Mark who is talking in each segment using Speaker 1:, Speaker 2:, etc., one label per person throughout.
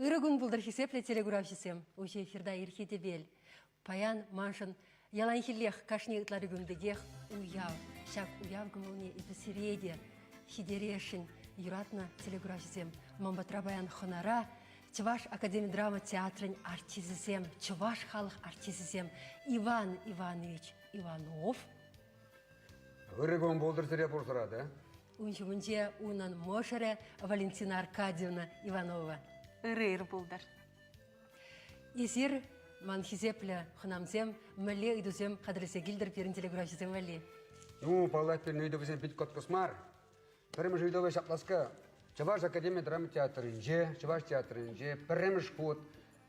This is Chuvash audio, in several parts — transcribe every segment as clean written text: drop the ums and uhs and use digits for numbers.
Speaker 1: Ырӑ кун пултӑр, хисеплӗ телекуравҫӑсем! Уҫӑ эфирта ирхи тӗпел. Паян маншӑн яланхиллех кашни ытлари кун пекех уяв. Ҫак уяв кӑмӑлне эпӗ сире те ҫитересшӗн, юратнӑ телекуравҫӑсем. Ман патра паян хӑнара Чӑваш академи драма театрӗн артисчӗсем, чӑваш халӑх артисчӗсем Иван Иванович Иванов.
Speaker 2: Ырӑ кун пултӑр сире пурсӑра та.
Speaker 1: Ун ҫумӗнче унӑн мӑшӑрӗ Валентина Аркадьевна Иванова.
Speaker 3: Ырӑ ир пултӑр.
Speaker 1: Эсир, ман хисеплӗ хӑнамсем, мӗнле ыйтусем хатӗрлесе килтӗр пирӗн телекуравҫӑсем валли?
Speaker 2: Ну, паллах, пирӗн ыйтӑвӗсем пит кӑткӑс мар. Пӗрремӗш ыйтӑвӗ ҫапласка. Чӑваш академи драма театрӗнче, Чӑваш театрӗнче пӗрремӗш хут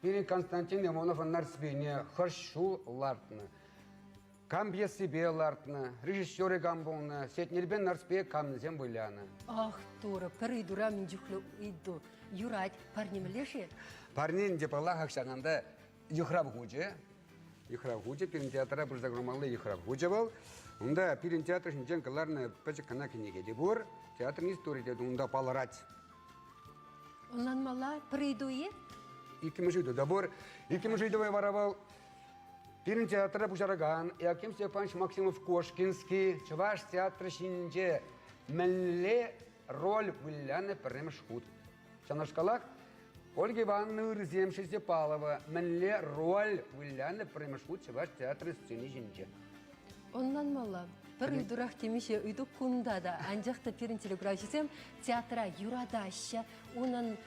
Speaker 2: пирӗн Константин Ивановӑн Нарспине хӑш ҫул лартнӑ? Кам пьесипе лартнӑ, режиссерӗ кам пулнӑ, Сетнерпе Нарспие камсем вылянӑ?
Speaker 1: Ах, Турӑ, пӗр ыйтура мӗн чухлӗ ыйту. Юрать, парне мӗнле-ши?
Speaker 2: Парне ӗнтӗ, паллах, ҫакӑнта йыхрав хучӗ. Йыхрав хучӗ, пирӗн театра пырса курмалли йыхрав хучӗ вӑл. Унта пирӗн театр ҫинчен кӑларнӑ пӗчӗк кӑна кӗнеке те пур. Театрӑн историйӗ те унта палӑрать.
Speaker 1: Ӑнланмалла, пӗр ыйту-и?
Speaker 2: Иккӗмӗш ыйту та пур. Иккӗмӗш ыйтӑвӗ вара вӑл пирӗн театра пуҫаракан Яким Степанович Максимов-Кошкинский чӑваш театрӗ ҫинче мӗнле роль вылянӑ пӗрремӗш хут? Ҫавнашкалах Ольга Ивановна Ырзем Шестепалова мӗнле роль вылянӑ пӗрремӗш хут чӑваш театрӗн сцени ҫинче?
Speaker 1: Ӑнланмалла. Пӗр ыйтурах темиҫе ыйту кунта та. Анчах та пирӗн телекуравҫӑсем театра юратаҫҫӗ, унӑн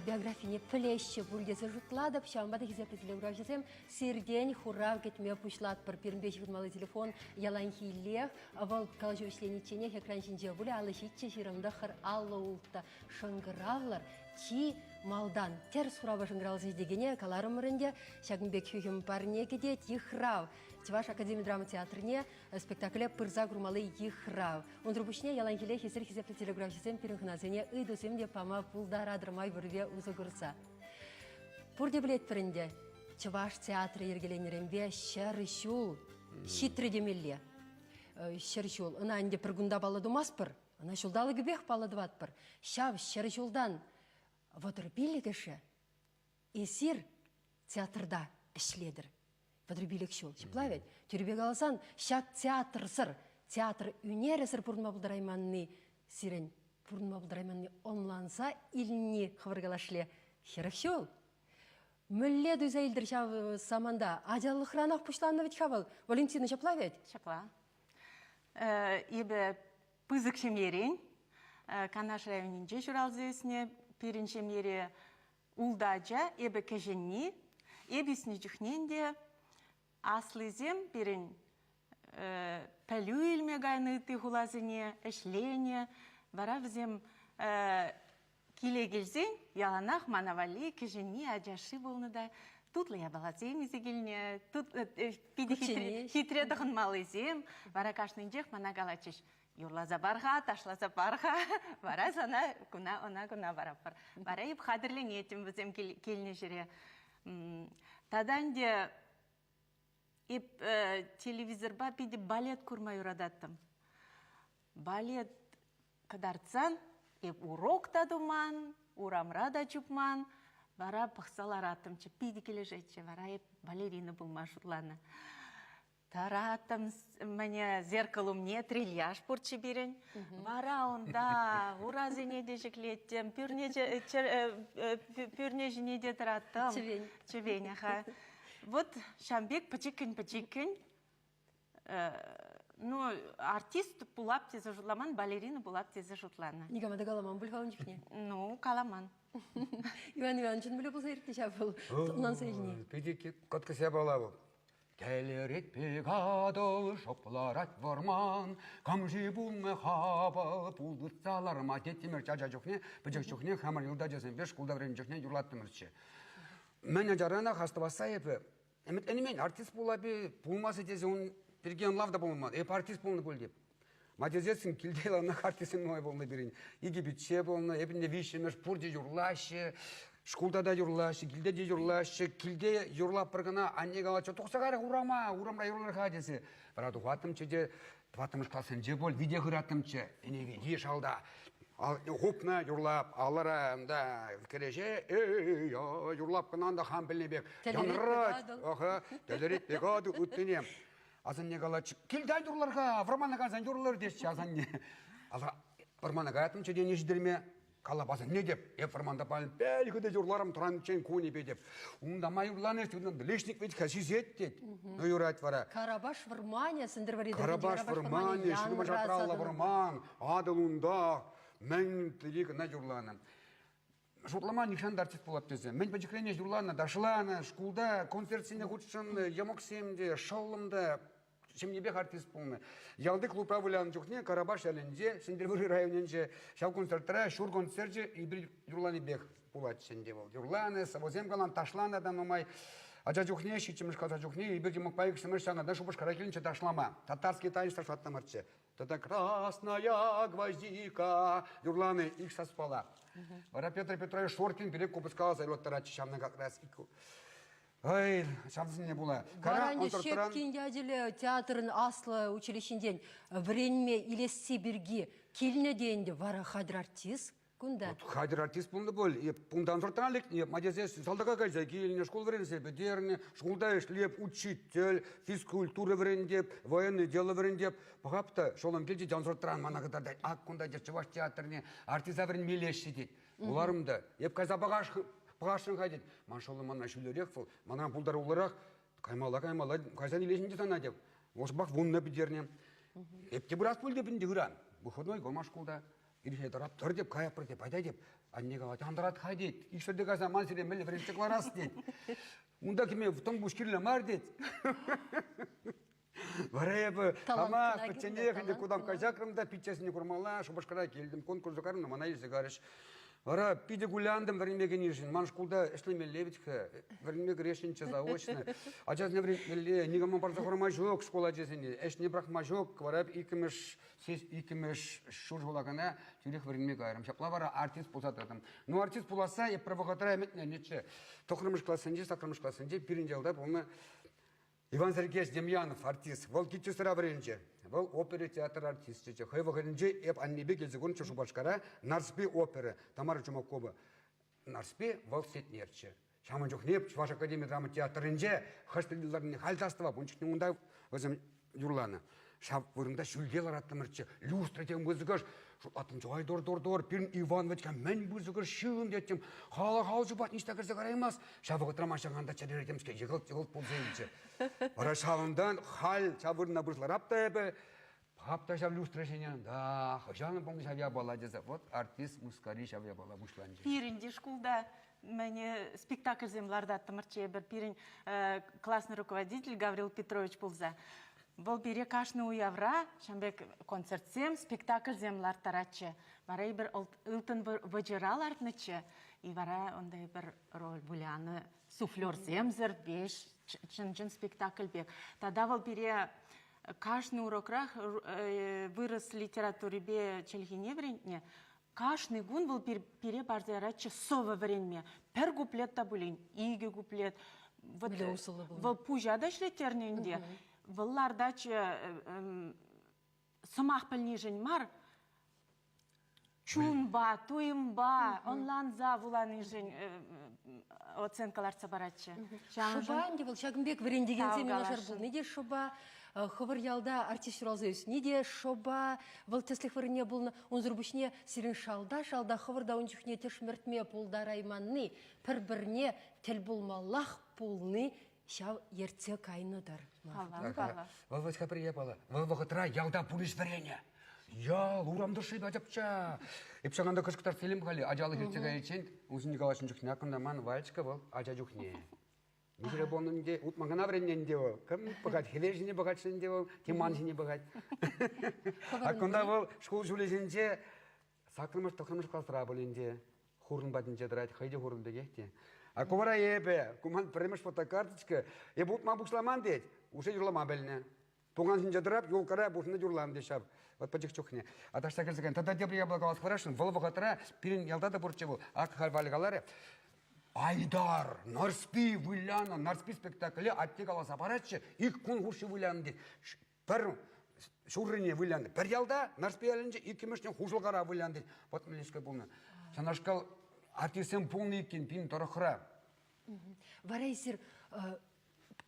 Speaker 1: биографине пӗлеҫҫӗ пуль тесе шутлатӑп. Ҫавӑнпа та, хисеплӗ телекуравҫӑсем, сиртен хурав кӗтме пуҫлатпӑр. Пирӗнпе ҫыхӑнмалли телефон яланхиллех. Вӑл калаҫу вӗҫленичченех экран ҫинче пулӗ. 57 29 56 шӑнкӑравлӑр. Чи малтан тӗрӗс хурава шӑнкӑравласа ҫитекене каларӑмӑр ӗнтӗ. Ҫакӑн пек хӳхӗм парне кӗтет йыхрав. Чӑваш академи драма театрне спектакле пырса курмалли йыхрав. Унсӑр пуҫне яланхиллех эсир, хисеплӗ телекуравҫӑсем, пирӗн хӑнасене ыйтусем те пама пултаратӑр май пуррипе усӑ курса. Пурте пӗлетпӗр ӗнтӗ, Чӑваш театрӗ йӗркеленӗренпе 100 ҫул ҫитрӗ темелле. 100 ҫул. Ӑна ӗнтӗ пӗр кунта паллӑ тумастпӑр. Ӑна ҫулталӑкӗпех паллӑ тӑватпӑр. Ҫав 100 ҫултан 35-ӗшӗ эсир театрта ӗҫлетӗр. 35 ҫул. Ҫапла вӗт? Тӳрӗпе каласан, ҫак театрсӑр, театр ӳнерӗсӗр пурӑнма пултарайманни сирӗн пурӑнма пултарайманни ӑнланса илни хӑвӑр калашле 40 ҫул. Мӗнле туйса илтӗр ҫав саманта? Ачалӑхранах пуҫланнӑ вӗт-ха вӑл. Валентина, ҫапла вӗт?
Speaker 3: Ҫапла. Эпӗ пысӑк ҫемьерен, Канаш районӗнче ҫуралса ӳснӗ. Пирӗн ҫемьере ултӑ ача, эпӗ кӗҫӗнни. Эп ӳснӗ чухне ӗнтӗ аслисем пирӗн пӗлӳ илме кайнӑ ытти хуласене, ӗҫленӗ. Вара вӗсем киле килсен яланах мана валли кӗҫӗнни ачашши пулнӑ та тутлӑ япаласем илсе килнӗ, питӗ хитре тӑхӑнмаллисем. Вара кашнинчех мана калатчӗҫ: юрласа пар-ха, ташласа пар-ха, вара сана куна ӑна-кӑна паратпӑр. Вара эп хатӗрленеттӗм вӗсем килнӗ ҫӗре. Тата ӗнтӗ эп телевизорпа питӗ балет курма юрататтӑм. Балет кӑтартсан эп урок та туман, урамра та чупман, вара пӑхса лараттӑмччӗ, питӗ килӗшетчӗ. Вара эп балерина пулма шутланӑ. Тӑраттӑм мӗне зеркало умне трильяж пурччӗ пирӗн. Вара унта урасене те ҫӗклеттӗм, пӳрне пӳрне ҫине те тӑраттӑм.
Speaker 1: Чӗвен.
Speaker 3: Чӗвен, аха. Вот ҫавӑн пек пӗчӗккӗн-пӗчӗккӗн ну, артист пулап тесе шутламан, балерина пулап тесе шутланӑ.
Speaker 1: Никама та каламан пуль-ха ун чухне.
Speaker 3: Ну, каламан.
Speaker 1: Иван Ивановичӑн мӗнле пулса иртнӗ ҫав вӑл ӑнланса илни?
Speaker 2: Питӗ кӑткӑс япала вӑл. Тӗлӗрет пек Атӑл, шӑпларать вӑрман, Кам-ши пулнӑ хапӑл, пултӑрса ларма теттӗмӗр ача чухне, пӗчӗк чухне хамӑр юлташсемпе шкулта вӗреннӗ чухне юрлаттӑмӑрччӗ. Мӗн ачаранах астӑвасса эпӗ ӗмӗтленмен, артист пулапи пулмасӑ тесе ун пирки ӑнлав та пулман. Эп артист пулнӑ пуль теп. Ма тесессӗн килте яланах артистсем нумай пулнӑ пирӗн. Икӗ пичче пулнӑ, эпӗ те виҫҫӗмӗш, пурте юрлаҫҫӗ. Шкулта та юрлаҫҫӗ, килте те юрлаҫҫӗ. Килте юрлатпӑр кӑна, анне калатчӗ, тухса кайрах урама, урамра юрлар-ха тесе. Вара тухаттӑмччӗ те тӑваттӑмӗш классенче пуль, вите хыраттӑмччӗ. Ӗне вити шалта. Хупнӑ юрлап, алӑра ында кӗреҫе, эй, юрлап кӑна ында хам пӗлнӗ пек. Янрать, ага, тӗлӗрет пек ыттине. Асанне калать, килтен юрлар-ха, вӑрмана кайсан юрлар теҫҫӗ асанне. Вӑрмана каяттӑм чӗтене ҫитерме. Калап асанне теп, эп вӑрманта паян пел хытӑ юрларӑм тӑраниччен кунӗпе теп. Унта ма юрланӑ, лешник вӗт-ха сисет тет. Ну юрать вара.
Speaker 1: Карабаш вӑрманӗ, Сӗнтӗрвӑрри
Speaker 2: Карабаш вӑрманӗ, ҫырма-ҫатраллӑ вӑрман, Атӑл унта, мӗн тери кӑна юрланӑ. Шутлама нихҫан та артист пулап тесе. Мӗн пӗчӗкренех юрланӑ, ташланӑ, шкулта концертсене хутшӑннӑ, йӑмӑксем те, шӑллӑм та ҫемйипех артист пулнӑ. Ялти клубра вылянӑ чухне Карабаш ялӗнче, Сӗнтӗрвӑрри районӗнче ҫав концертра ҫур концерчӗ эпир юрланипех пулатчӗ ӗнтӗ вӑл. Юрланӑ, сӑвӑсем каланӑ, ташланӑ та нумай. Ача чухне, ҫиччӗмӗш класра чухне эпир йӑмӑкпа иксӗмӗр ҫакӑнта Шупашкара килнӗччӗ ташлама. Татарский танец ташлаттӑмӑрччӗ. Тата «Красная гвоздика» юрланӑ ик саспала. Вара Петр Петрович Шоркин пире купӑс каласа юрлаттаратчӗ ҫавна как раз. Ой, ҫавсене пула.
Speaker 1: Вара Щепкин ячӗллӗ театрӑн аслӑ училищинчен вӗренме илесси пирки килнӗ те ӗнтӗ вара хатӗр артист кунта.
Speaker 2: Хатӗр артист пулнӑ пуль. Эп унтан сортран лекнӗ. Ма тесе салтака кайса килнӗ, шкул вӗренсе пӗтернӗ, шкулта ӗҫлеп, учитель, физкультура вӗрентеп, военное дело вӗрентеп. Пӑхап та, шӑллӑм килчӗ те ӑнсӑртран мана кӑтартать. Ак кунта те чӑваш театрне артиста вӗренме илеҫҫӗ тет. Вуларӑм та, эп кайса пӑхасшӑн-ха тет. Ман шӑллӑм мана ҫӳллӗрех вӑл, манран пултаруллӑрах. Каймалла, каймалла, кайсан илесен те сана теп. Ӑшпах вуннӑ пӗтернӗ. Эп те пырас пуль теп ӗнтӗ ыран. Выходной курма шкулта. Ирхине тӑрап, тӑр теп, каяппӑр теп, айта теп. Анне калать, антӑрат-ха тет. Иксӗр кайсан ман сире мӗнле вӗрентсе кӑларас тет. Унта кӗме тӑм пуҫ кирлӗ мар тет. Вара эпӗ хама пӗчченех ӗнтӗ кутамкка ҫакрӑм та пиччесене курмалла Шупашкара килтӗм, конкурса карнӑ, мана илсе карӗҫ. Вара питӗ кулянтӑм вӗренме кӗнишӗн. Ман шкулта ӗҫлемелле вӗт-ха. Вӗренме кӗресшӗнччӗ заочно. Ачасене вӗрентмелле, никама парса хурма ҫук шкул ачисене. Ӗҫне пӑрахма ҫук. Вара иккӗмӗш иккӗмӗш ҫур ҫула кӑна тӳрех вӗренме кайрӑм. Ҫапла вара артист пулса тӑтӑм. Ну, артист пуласса эп пӗр вӑхӑтра ӗмӗтленнӗччӗ. Тӑххӑрмӗш классенче, саккӑрмӗш классенче пирӗн ялта пулнӑ Иван Сергеевич Демьянов артист, вӑл ГИТИСра вӗренчӗ. Вӑл опера театр артисчӗччӗ. Хӑй вӑхӑтӗнче эп аннепе килсе курнӑччӗ Шупашкара Нарспи опера Тамара Чумакова. Нарспи вӑл Сетнерччӗ. Ҫавӑн чухне Чӑваш академи драма театрӗнче хӑш-пӗр юрларне халь та астӑвап, ун чухне унта вӗсем юрланӑ. Ҫав вырӑнта ҫӳлте лараттӑмӑрччӗ. Люстра тем пысӑкӑш. Шутлаттӑм, ай тур-тур-тур, пирӗн Иван вӗт-ха мӗн пысӑкӑш ҫын теттӗм. Халӑх ал чупать, ниҫта кӗрсе караймасть. Ҫав вӑхӑтра ман ҫакӑнта чӗрере темскер йӑкӑлт-йӑкӑлт пулса илчӗ. Вара ҫавӑнтан халь ҫав вырӑна пуҫларап та эпӗ, пап та ҫав люстра ҫине, да, хӑҫан пулнӑ ҫав япала тесе. Вот артист мыскари ҫав япала пуҫланчӗ.
Speaker 3: Пирӗн те шкулта мӗне спектакльсем лартаттӑмӑрччӗ эпир. Пирӗн классный руководитель Гаврил Петрович пулса. Вӑл пире кашни уявра ҫавӑн пек концертсем, спектакльсем ларттаратчӗ. Вара эпир ылтӑн вӑчӑра лартнӑччӗ. И вара унта эпир роль вылянӑ суфлерсемсӗр пеш чӑн-чӑн спектакль пек. Тата вӑл пире кашни урокрах вырӑс литературипе чӗлхине вӗрентнӗ. Кашни кун вӑл пире парса яратчӗ сӑвӑ вӗренме. Пӗр куплет та пулин, икӗ куплет. Вот, вӑл пуҫа та ӗҫлеттернӗ ӗнтӗ. Вӑл лартатчӗ сӑмах пӗлнишӗн мар, чунпа, туйӑмпа ӑнланса вуланишӗн оценка лартса паратчӗ.
Speaker 1: Шӑпа ӗнтӗ вӑл ҫакӑн пек вӗрентекенсем юнашар пулни те шӑпа, хӑвӑр ялта артист ҫуралса ӳсни те шӑпа, вӑл тӗслӗх вырӑнне пулнӑ. Унсӑр пуҫне сирӗн шалта-шалта хӑвӑр та ун чухне тӗшмӗртме пултарайманни, пӗр-пӗрне тӗл пулмаллах пулни ҫав ертсе кайнӑ-тӑр.
Speaker 2: Вӑл вӑт пӗр япала. Вӑл вӑхӑтра ялта пурнӑҫ вӗренӗ. Ял, урам тӑршшӗпе ачапча. Эп ҫакӑнта кӑшкӑртса илем халӗ. Ачалӑх иртсе кайиччен унсен калаҫнӑ чухне акӑнта ман Вальчика вӑл ача чухне. Миҫере пулнӑ ӗнтӗ, утма кӑна вӗреннӗ ӗнтӗ вӑл. Кам пӑхать, хӗвел ҫине пӑхать ӗнтӗ вӑл, тиман ҫине пӑхать. А кунта вӑл шкул ҫулӗсенче саккӑрмӗш, тӑххӑрмӗш класра пуль ӗнтӗ. Хурӑн патӗнче тӑрать, хӑй те хурӑн пекех те. А ку вара эпӗ, ку ман пӗрремӗш фотокарточка, эпӗ утма пуҫламан тет, уже юрлама пӗлнӗ. Пукан ҫинче тӑрап, юлкара пушӑнать юрлам те ҫав. Вот пӗчӗк чухне. А таҫта кӗрсе кайнӑ. Тата тепӗр япала калас хӑрасшӑн. Вӑл вӑхӑтра пирӗн ялта та пурччӗ вӑл. Ак халь Валя каларӗ. Айдар, Нарспи вылянӑ, Нарспи спектакле атте каласа паратчӗ. Ик кун хушши вылянӑ тет. Пӗр Ҫуррине выляннӑ. Пӗр ялта, Нарспи ялӗнче, иккӗмӗшне Хушӑлкара выляннӑ. Вот мӗнлешкел пулнӑ. Ҫавнашкал артистсем пулнӑ иккен пин тӑрӑхра.
Speaker 1: Вара эсир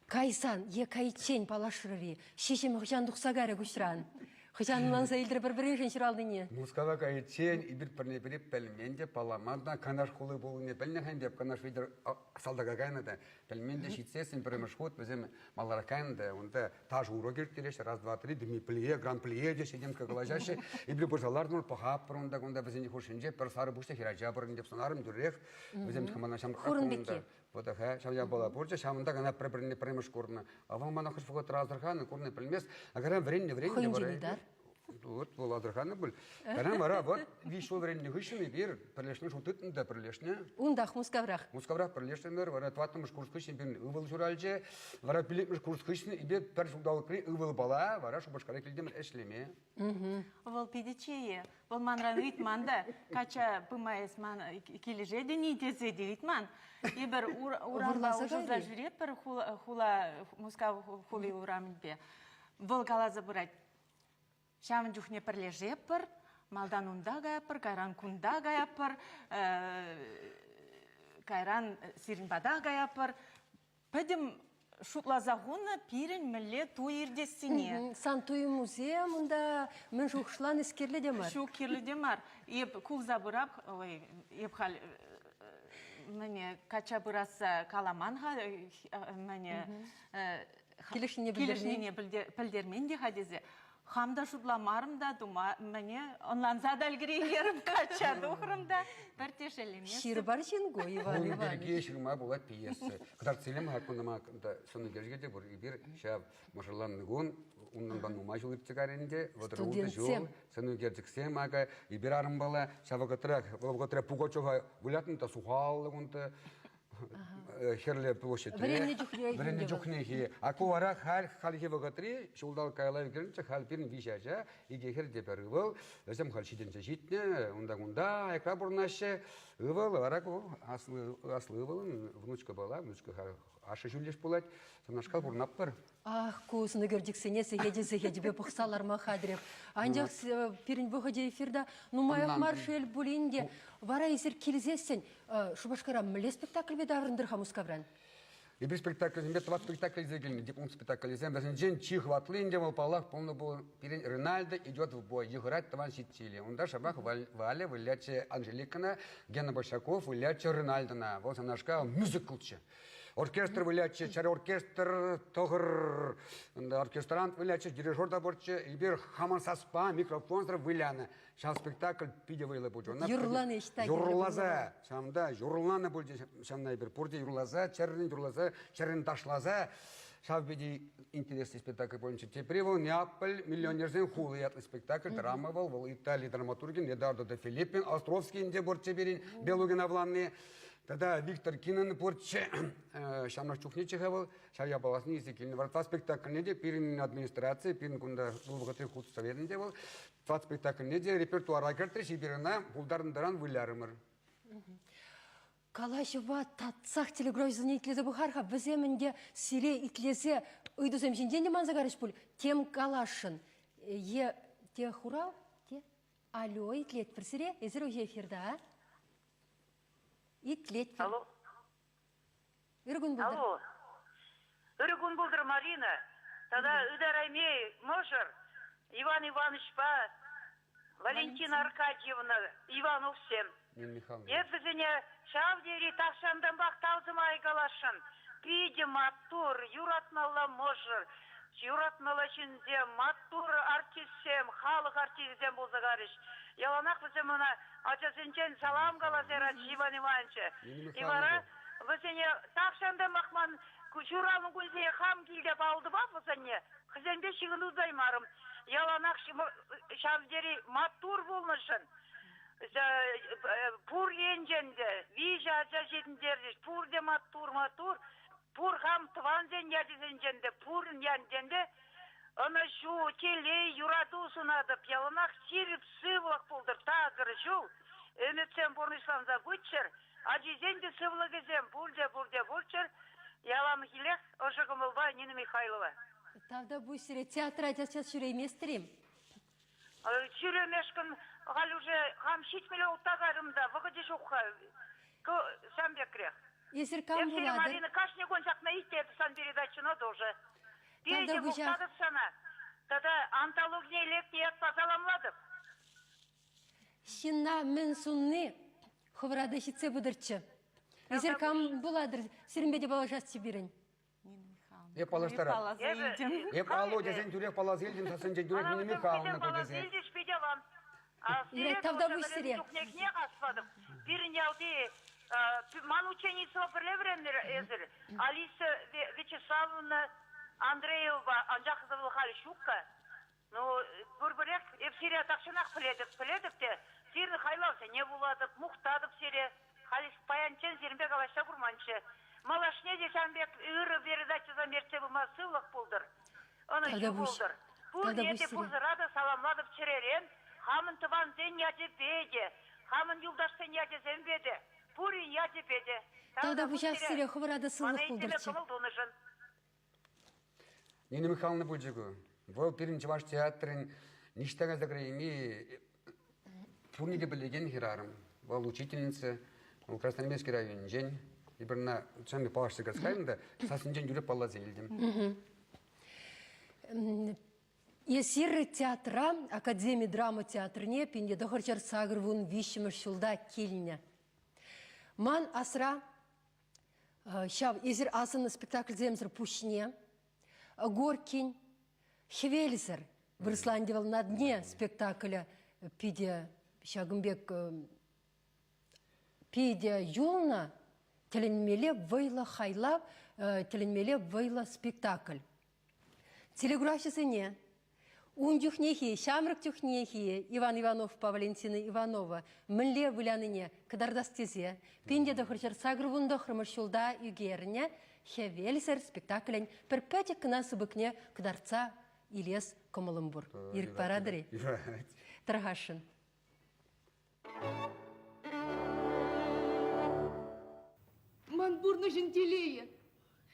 Speaker 1: кайсан е кайиччен паллашрӑр-и? Ҫиҫӗм хӑҫан тухса кайрӗ куҫран? Хӑҫан ӑнланса илтӗр пӗр-пӗриншӗн ҫуралнине?
Speaker 2: Мускава кайиччен эпир пӗрне-пӗри пӗлмен те, палламан та, Канаш хули пулнине пӗлнӗ-ха ӗнтӗ, Канаш витӗр салтака кайнӑ та, пӗлмен те ҫитсессӗн пӗрремӗш хут вӗсем маларах кайнӑ та, унта ташӑ урок ирттереҫҫӗ, раз, два, три, деми плие, гран плие теҫҫӗ, темскер калаҫаҫҫӗ. Эпир пырса лартӑмӑр, пӑхатпӑр унта, кунта вӗсен хушшинче пӗр сарӑ пуҫлӑ хӗрача пур ӗнтӗ, сӑнарӑм тӳрех. Вӗсем мана ҫамрӑк
Speaker 1: Хурӑн пекки.
Speaker 2: Вӑтӑха ҫав япала пурчӗ, ҫавӑнта кӑна пӗр-пӗрне пӗрремӗш курнӑ. А вӑл мана хӑш вӑхӑтра асӑрханӑ, курнӑ пӗлмест. А кайран вӗреннӗ, вӗреннӗ
Speaker 1: Хӑйӗнчен
Speaker 2: вара.
Speaker 1: ыйтар.
Speaker 2: Вот вӑл асӑрханӑ пуль. Кайран вара вот виҫ ҫул вӗреннӗ хыҫҫӑн эпир пӗрлешме шут тытнӑ та пӗрлешнӗ.
Speaker 1: Унтах, Мускаврах.
Speaker 2: Мускаврах пӗрлешрӗмӗр. Вара тӑваттӑмӗш курс хыҫҫӑн пирӗн ывӑл ҫуралчӗ. Вара пиллӗкмӗш курс хыҫҫӑн эпир пӗр ҫулталӑкри ывӑлпала вара Шупашкара килтӗмӗр ӗҫлеме.
Speaker 3: Вӑл питӗ чее. Вӑл манран ыйтман та, качча пыма эс ман килӗшетӗн-и тесе те ыйтман. Эпир урампа уҫӑлса ҫӳретпӗр хула, Мускав хули урамӗпе. Вӑл каласа пырать. Ҫавӑн чухне пӗрлешетпӗр, малтан унта каятпӑр, кайран кунта каятпӑр, кайран сирӗн пата каятпӑр. Пӗтӗм шутласа хунӑ пирӗн мӗнле туй иртессине.
Speaker 1: Сан туйӑмусем унта мӗн шухӑшланӑ кирлӗ те мар.
Speaker 3: Ҫук, кирлӗ те мар. Эп кулса пырап, ой, эп халь мӗне качча пырасса каламан-ха, мӗне
Speaker 1: килӗшнине
Speaker 3: килӗшнине пӗлтермен те-ха тесе. Хам та шутламарӑм та тума мӗне ӑнланса та ӗлкӗреймерӗм, качча тухрӑм та пӗртте шеллеместӗп.
Speaker 1: Ҫырпар ҫын ку, Иван
Speaker 2: Ун
Speaker 1: Иванович.
Speaker 2: пирки ҫырма пулать пьеса. Кӑтартсилем-ха кунтама сӑн ӳкерчӗкӗ те пур. Эпир ҫав мӑшӑрланнӑ кун унтанпа нумай ҫул иртсе кайрӗ ӗнтӗ. 36 ҫул
Speaker 1: Студентсем.
Speaker 2: сӑн ӳкерчӗксем акӑ эпир арӑмпала ҫав вӑхӑтрах вӑл вӑхӑтра Пугачева вылятнӑ та сухаллӑ кунта Хӗрлӗ площадьре.
Speaker 1: Вӗреннӗ чухне.
Speaker 2: Вӗреннӗ чухнехи. А ку вара халь хальхи вӑхӑтри ҫулталӑк каялла ӳкернӗччӗ, халь пирӗн виҫ ача, икӗ хӗр те пӗр ывӑл. Вӗсем халь ҫитӗнсе ҫитнӗ, унта-кунта аякра пурӑнаҫҫӗ. Ывӑл вара ку аслӑ, аслӑ ывӑлӑн внучка пала, внучка ашшӗ ҫӳллӗш пулать. Ҫавнашкал пурӑнатпӑр.
Speaker 1: Ах, ку сӑнӳкерчӗксене сехечӗ-сехечӗпе пӑхса ларма хатӗрех. Анчах пирӗн вӑхӑчӗ эфирта нумаях мар шел пулин те, вара эсир килсессӗн Шупашкара мӗнле спектакльпе таврӑнтӑр-ха Мускавран?
Speaker 2: Эпир спектакльсемпе тӑват спектакль илсе килнӗ, диплом спектаклӗсем. Вӗсенчен чи хӑватли ӗнтӗ вӑл, паллах, пулнӑ пул пирӗн Ренальдо идет в бой, йыхӑрать тӑван Сицили. Унта шӑпах Валя вылятчӗ Анжеликӑна, Гена Большаков вылятчӗ Ренальдона. Вӑл санашка мюзиклччӗ. Оркестр вылятчӗ, чӗрӗ оркестр, тӑхӑр оркестрант вылятчӗ, дирижер та пурччӗ. Эпир хамӑр саспа, микрофонсӑр вылянӑ. Ҫав спектакль питӗ вӑйлӑ пулчӗ. Ӑна
Speaker 1: Юрланӑ ӑҫта
Speaker 2: юрласа, ҫавӑнта юрланӑ пулчӗ ҫавна эпир пурте юрласа, чӗррӗн юрласа, чӗррӗн ташласа. Ҫав питӗ интереслӗ спектакль пулчӗ. Тепри вӑл Неаполь миллионерсен хули ятлӑ спектакль, драма вӑл, вӑл Итали драматургин Эдуардо де Филиппин, Островский ӗнтӗ пурччӗ пирӗн, Белугин авланни. Тата Виктор Кинан пурччӗ, ҫамрӑк чухнеччӗ-ха вӑл, ҫав япаласене илсе килнӗ. Вара спектакльне те пирӗн администраци, пирӗн кунта вӑл вӑхӑтри худсоветӗн те вӑл, тӑват спектакльне те репертуара кӗртрӗҫ, эпир ӑна пултарнӑ вылярӑмӑр.
Speaker 1: Калаҫӑва татсах телеграфсене итлесе пӑхар-ха. Вӗсем ӗнтӗ сире итлесе ыйтусем ҫинчен те манса карӗҫ пуль. Тем каласшӑн. Е те хурав, те алло итлетпӗр сире. Эсир уҫӑ эфирта. Итлетпӗр.
Speaker 4: Алло.
Speaker 1: Ырӑ кун пултӑр.
Speaker 4: Алло. Ырӑ кун пултӑр, Марина. Тата ытарайми мӑшӑр Иван Ивановичпа Валентина Аркадьевна Ивановсем.
Speaker 2: Нина Михайловна.
Speaker 4: Эп вӗсене ҫав тери тахҫантанпах тав сӑмахӗ каласшӑн. Питӗ маттур, юратмалла мӑшӑр, юратмалла ҫынсем, маттур артистсем, халӑх артисчӗсем пулса карӗҫ. Яланах вӗсем ӑна ачасенчен салам каласа яратчӗ Иван Ивановича. И вара вӗсене тахҫантанпах ман ҫуралнӑ кунсене хам килте паллӑ вӗсене, хӑйсемпе ҫыхӑну тытаймарӑм. Яланах ҫав тери маттур пулнӑшӑн пур енчен те виҫӗ ача ҫитӗнтерчӗҫ, пурте маттур, маттур. Пур хам тӑвансен ячӗсенчен те, пурин ятӗнчен те ӑнӑҫу, телей, юрату сунатӑп. Яланах ҫирӗп сывлӑх пултӑр, такӑр ҫул, ӗмӗтсем пурнӑҫланса пыччӑр, ачисен те сывлӑхӗсем пурте-пурте пулччӑр. Яланхиллех ӑшӑ кӑмӑлпа Нина Михайлова.
Speaker 1: Тавтапуҫ сире. Театра час-час ҫӳрейместӗр-им?
Speaker 4: Ҫӳремешкӗн халь уже хам ҫитмӗле утта кайрӑм та, вӑхӑчӗ ҫук-ха. Сан пекрех.
Speaker 1: Эсир кам
Speaker 4: Эп сире,
Speaker 1: вулатӑр?
Speaker 4: Марина, кашни кун ҫакна итлетӗп сан передачӑна тоже. Питӗ мухтатӑп сана. Тата антологине лекнӗ ятпа саламлатӑп.
Speaker 1: Ҫынна мӗн сунни хӑвӑра та ҫитсе пытӑрччӗ. Эсир кам пулатӑр? Сирӗнпе те паллашасчӗ пирӗн.
Speaker 3: Нина Михайловна.
Speaker 2: Эп паллаштарам. Эп алло тесен тӳрех палласа илтӗм, сассинчен тӳрех Нина Михайловна ку тесе.
Speaker 4: Илтӗш питӗ аван. Сире
Speaker 1: Тавтапуҫ сире.
Speaker 4: Чухнехне аслатӑп. Пирӗн ялти ман ученицӑпа пӗрле вӗреннӗ эсир. Алиса Вячеславовна Андреева, анчах вӑл халь ҫук-ха. Ну, пурпӗрех эп сире тахҫанах пӗлетӗп, пӗлетӗп те сирӗн хайлавсене вулатӑп, мухтатӑп сире. Халь паянччен сирӗнпе калаҫса курманччӗ. Малашне те ҫавӑн пек ырӑ передачӑсем ертсе пыма сывлӑх пултӑр, ӑнӑҫу пултӑр. Пурне те пурсӑра та саламлатӑп чӗререн, хамӑн тӑвансен ячӗпе те, хамӑн юлташсен ячӗсемпе те, пурин ячӗпе те.
Speaker 1: Тавтапуҫах сире, хӑвӑра та сывлӑх
Speaker 4: Мана итлеме
Speaker 1: пултӑрччӗ.
Speaker 4: кӑмӑл тунӑшӑн.
Speaker 2: Нина Михайловна пулчӗ ку. Вӑл пирӗн чӑваш театрӗн ниҫта кайса кӗрейми пурне те пӗлекен хӗрарӑм. Вӑл учительница, вӑл Красноармейски районӗнчен. Эпир ӑна чӑн паллашса кайрӑм та сассинчен тӳрех палласа илтӗм.
Speaker 1: Эсир театра, Академи драма театрне 1983 ҫулта килнӗ. Ман асра Ҫав эсир асӑннӑ спектакльсемсӗр пуҫне Горкин Хӗвелсӗр вырӑсла ӗнтӗ вӑл «На дне» спектаклӗ питӗ ҫакӑн пек питӗ юлнӑ, тӗлӗнмелле вӑйлӑ хайлав, тӗлӗнмелле вӑйлӑ спектакль. Телеграфҫӑсене ун чухнехи, ҫамрӑк чухнехи Иван Ивановпа Валентина Иванова мӗнле вылянине кӑтартас тесе 1989 ҫулта ӳкернӗ «Хӗвелсӗр» спектаклӗн пӗр пӗчӗк кӑна сыпӑкне кӑтартса илес кӑмӑлӑм пур. Ирӗк паратӑр-и?
Speaker 2: Юрать.
Speaker 1: Тархасшӑн.
Speaker 5: Ман пурнӑҫӑн телейӗ,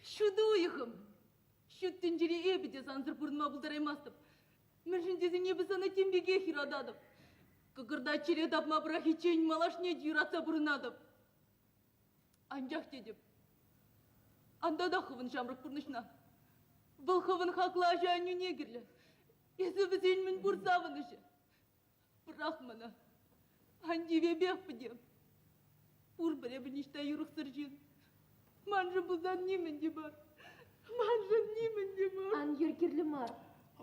Speaker 5: ҫутӑ уйӑхӑм. Ҫут тӗнчере эпӗ те сансӑр пурӑнма пултараймастӑп. Мӗншӗн тесен эпӗ сана тем пекех юрататӑп. Кӑкӑрта чӗре тапма пӑрахиччен малашне те юратса пурӑнатӑп. Анчах тетӗп, ан татах хӑвӑн ҫамрӑк пурнӑҫна. Вӑл хӑвӑн хаклӑ аҫу-аннӳне кирлӗ. Эсӗ вӗсен мӗнпур савӑнӑҫӗ. Пӑрах мана. Ан тивепех пӗтем. Пурпӗр эпӗ ниҫта юрӑхсӑр ҫын. Маншӑн пулсан нимӗн те мар. Маншӑн нимӗн те мар.
Speaker 6: Ан йӗр кирлӗ мар.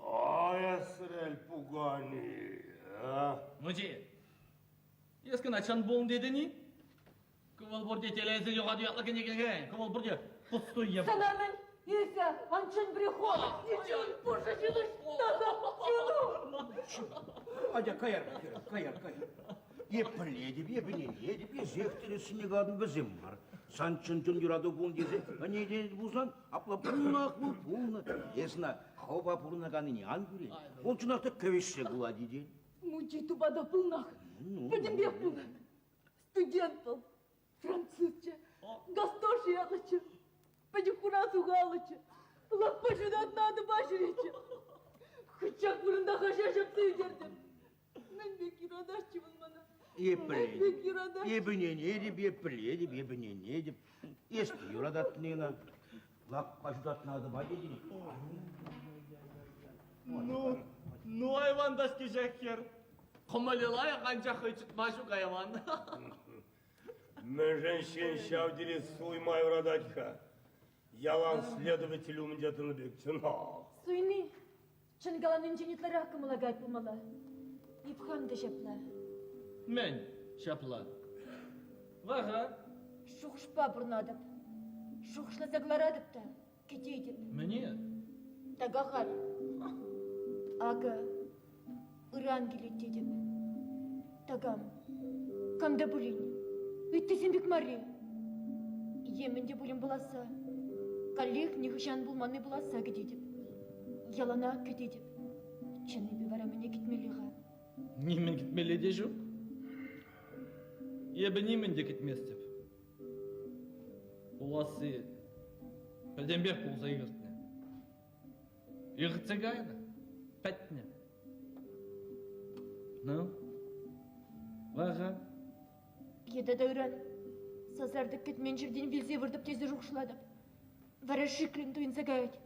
Speaker 7: Ай, эсрел пукани, а?
Speaker 8: Мучи, эс кӑна чӑн пулнӑ тетӗн-и? Кӑвӑл пурте телейсӗр юхату ятлӑ кӗнекене, кӑвӑл пурте пустуй япала.
Speaker 5: Сана мӗн, эсӗ, ан чӗн приход, ничего, пушӑ ҫын ӑҫта та
Speaker 9: Атя, каяр, каяр, каяр. Е пӗлетӗп, е пӗлетӗп, эсех тӗрӗссине калатӑн вӗсем мар. Сан чӑн-чӑн юрату пулнӑ тесе ӗненет пулсан, апла пулнах вӑл пулнӑ. Эс ӑна хӑвпа пурӑнаканнине ан кӳрен. Вӑл чӑнах та кӗвӗҫсе кулать-и тен.
Speaker 5: Мучи тупата пулнах. Пӗтӗмпех пулнӑ. Студент вӑл, французчӗ, Гастош ятлӑччӗ, пӗчӗк хура сухаллӑччӗ, лаппа ҫутатнӑ атӑпа ҫӳретчӗ. Хытчак вырӑнта хаҫа ҫапса ӳкертӗм. Мӗн пек юрататчӗ вӑл мана.
Speaker 9: Эп пӗлетӗп, эп ӗненетӗп, эп пӗлетӗп, эп ӗненетӗп. Эс те юрататтӑн ӑна. Лаппа ҫутатнӑ атӑпа тетӗн.
Speaker 8: Ну, ну айван та ҫак хӗр. Кӑмӑлӗ лайӑх, анчах хӑй чӑтма ҫук айван.
Speaker 7: Мӗншӗн ҫын ҫав тери суйма юратать-ха? Ялан следователь умӗнче тӑнӑ пек, чӑнах.
Speaker 6: Суйни чӑн каланинчен ытларах кӑмӑла каять пулмалла. Ипхан та ҫапла.
Speaker 8: Мӗн ҫапла? Ваха.
Speaker 6: Шухӑшпа пурӑнатӑп. Шухӑшласа кӑларатӑп та кӗтетӗп.
Speaker 8: Мӗне?
Speaker 6: Така халь. Акӑ, ыран килет тетӗп. Такам, кам та пулин, ыттисем пек марри. Е мӗн те пулин пуласса, каллех нихӑҫан пулманни пуласса кӗтетӗп. Яланах кӗтетӗп. Чӑннипе вара мӗне кӗтмелле-ха?
Speaker 8: Нимӗн кӗтмелле те ҫук. Эпӗ нимӗн те кӗтместӗп. Пуласси пӗтӗмпех пулса иртнӗ. Иртсе кайнӑ. Пӗтнӗ. Ну, вара?
Speaker 6: Е тата ыран сасартӑк кӗтмен ҫӗртен вилсе выртӑп тесе шухӑшлатӑп. Вара шиклӗн туйӑнса каять.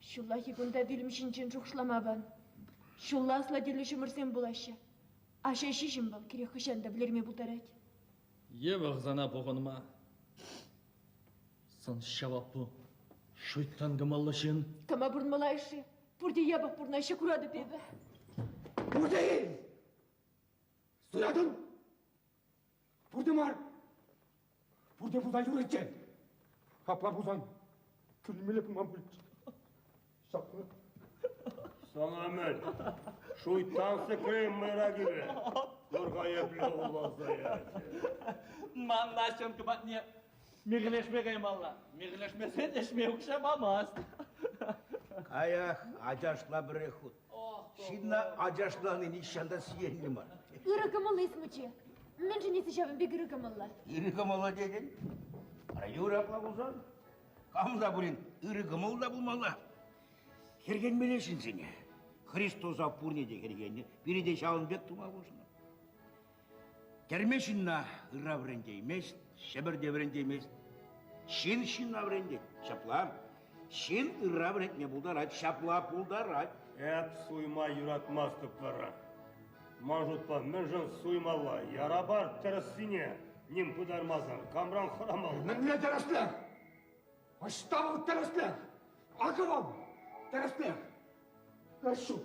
Speaker 6: Ҫуллахи кунта вилӗм ҫинчен шухӑшлама аван. Ҫулла аслатиллӗ ҫумӑрсем пулаҫҫӗ. Аҫа ҫиҫӗм вӑл кирек хӑҫан та вӗлерме пултарать.
Speaker 8: Йывӑр сана пухӑнма. Сан ҫавапу шуйттан кӑмӑллӑ ҫын.
Speaker 6: Кама пурӑнмалла-ши? Пурте япӑх пурӑнаҫҫӗ куратӑп эпӗ.
Speaker 2: Пурте-и? Суятӑн? Пурте мар. Пурте пулсан юрӗччӗ. Апла пулсан тӗлӗнмелле пулман пулӗччӗ. Ҫапла.
Speaker 7: Сана мӗн? Шуйттан сӗкрем мӑйра киле. Курка епле уласа ячӗ.
Speaker 8: Ман Настенька патне мирлешме каймалла. Мирлешмесен ӗҫме укҫа памасть.
Speaker 9: Каях, ачашла пӗрех хут. Ҫынна ачашлани нихҫан та сиенлӗ мар.
Speaker 6: Ырӑ кӑмӑллӑ эс, мучи. Мӗншӗн эсӗ ҫавӑн пек ырӑ кӑмӑллӑ?
Speaker 9: Ырӑ кӑмӑллӑ тетӗн? Ара, юрӗ апла пулсан. Кам та пулин ырӑ кӑмӑл та пулмалла. Хӗрхенмелле ҫынсене. Христоса пурне те хӗрхеннӗ, пире те ҫавӑн пек тума хушнӑ. Тӗрме ҫынна ырра вӗрентеймест, Ҫӗпӗр те вӗрентеймест. Ҫын ҫынна вӗрентет. Ҫапла. Ҫын ырра вӗрентме пултарать, ҫапла пултарать.
Speaker 7: Эп суйма юратмастӑп вара. Ман шутпа, мӗншӗн суймалла? Яра пар тӗрӗссине, ним пытармасан. Камран хӑрамалла?
Speaker 2: Мӗнле тӗрӗслӗх? Ӑҫта вӑл тӗрӗслӗх? Акӑ вӑл тӗрӗслӗх. Ӗҫ ҫук,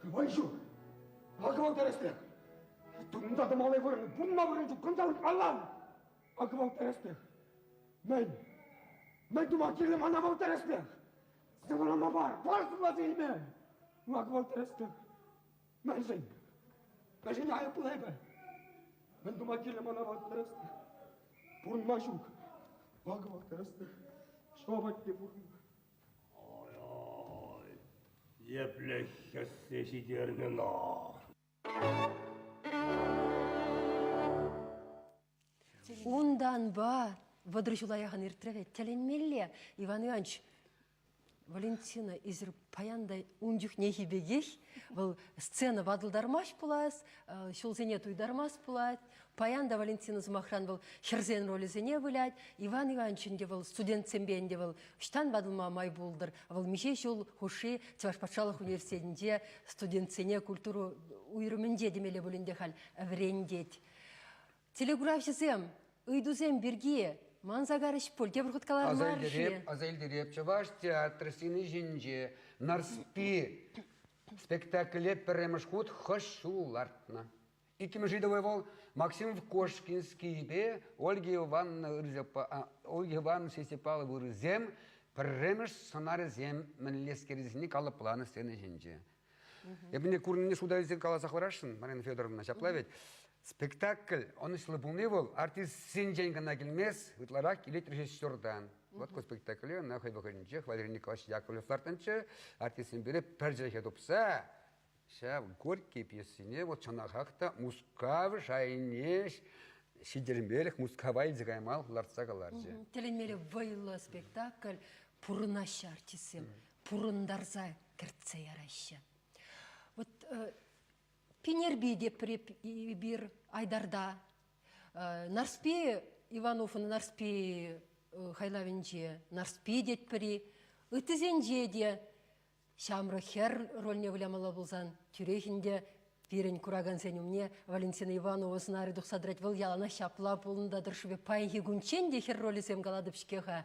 Speaker 2: вӑй ҫук. Акӑ вӑл тӗрӗслӗх. Тунта тӑмалли вырӑн, пурӑнма вырӑн ҫук, кунта аллан. Акӑ вӑл тӗрӗслӗх. Мӗн? Мӗн тума кирлӗ мана вӑл тӗрӗслӗх? Сывлама пар, пар сывласа илме. Акӑ вӑл тӗрӗслӗх. Мӗншӗн? Мӗншӗн айӑплӑ эпӗ? Мӗн тума кирлӗ мана вӑл тӗрӗслӗх? Пурӑнма ҫук. Акӑ вӑл тӗрӗслӗх. Ҫӑва патне пурӑнма.
Speaker 7: Ой-ой, епле хӗссе ҫитернӗ ӑна.
Speaker 1: Унтанпа 30 ҫула яхӑн иртрӗ вӗт. Тӗлӗнмелле. Иван Иванович, Валентина, эсир паян та ун чухнехи пекех вӑл сцена ватӑлтармасть пулас, ҫулсене туйтармасть пулать. Паян та Валентина, сӑмахран, вӑл хӗрсен ролӗсене вылять. Иван Иванович ӗнтӗ вӑл студентсемпе ӗнтӗ вӑл ӑҫтан ватӑлма май пултӑр. Вӑл миҫе ҫул хушши Чӑваш патшалӑх университетӗнче студентсене культура уйрӑмӗнче темелле пулин те халь вӗрентет. Телекуравҫӑсем ыйтусем пирки манса карӗҫ пуль, тепӗр хут калар мар-ши?
Speaker 2: Аса илтереп, Чӑваш театрӗ сцени ҫинче Нарспи спектакле пӗрремӗш хут хӑш ҫул лартнӑ? Иккӗмӗш ыйтӑвӗ вӑл Максим Кошкинскийпе Ольга Ивановна Ольга Ивановна Сисипалова ырӑсем пӗрремӗш сӑнарӗсем мӗнлескерсене калӑпланӑ сцена ҫинче. Эпӗ не курнине шута илсе каласа хӑварасшӑн, Марина Федоровна, ҫапла ведь. Спектакль ӑнӑҫлӑ пулни вӑл артистсенчен кӑна килмест, ытларах килет режиссертан. Вот ку спектакле ӑна хӑй вӑхӑтӗнчех Валерий Николаевич Яковлев лартнӑччӗ. Артистсем пире пӗр чӗлхе тупса ҫав Горький пьесине вот чӑнахах та Мускав шайне ҫитермелӗх Мускава илсе кайма лартса кӑларчӗ.
Speaker 1: Тӗлӗнмелле вӑйлӑ спектакль пурӑнаҫҫӗ артистсем, пурӑнтарса кӗртсе яраҫҫӗ. Вот Пинерпи те эпир Айдарта. Нарспи Ивановӑн Нарспи хайлавӗнче Нарспи тетпӗр-и, ыттисенче те ҫамрӑк хӗр рольне вылямалла пулсан тӳрех ӗнтӗ пирӗн куракансен умне Валентина Иванова сӑнарӗ тухса тӑрать. Вӑл яланах ҫапла пулнӑ та тӑршшӗпе паянхи кунччен те хӗр ролӗсем калатӑп-ҫке-ха.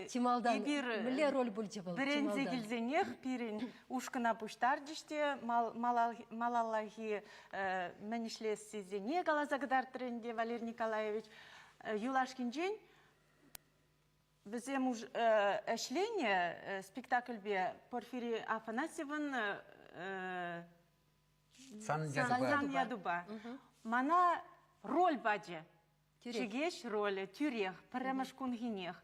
Speaker 1: Чи малтан
Speaker 3: Эпир
Speaker 1: мӗнле роль пулчӗ вӑл?
Speaker 3: Вӗренсе килсенех пирӗн ушкӑна пуҫтарчӗҫ те малаллахи мӗн ӗҫлессисене каласа кӑтартрӗ ӗнтӗ Валерий Николаевич. Юлашкинчен вӗсем ӗҫленӗ спектакльпе Порфирий Афанасьевӑн
Speaker 2: Сан
Speaker 3: ятупа. Мана роль пачӗ. Чӗкеҫ ролӗ тӳрех, пӗрремӗш кунхинех.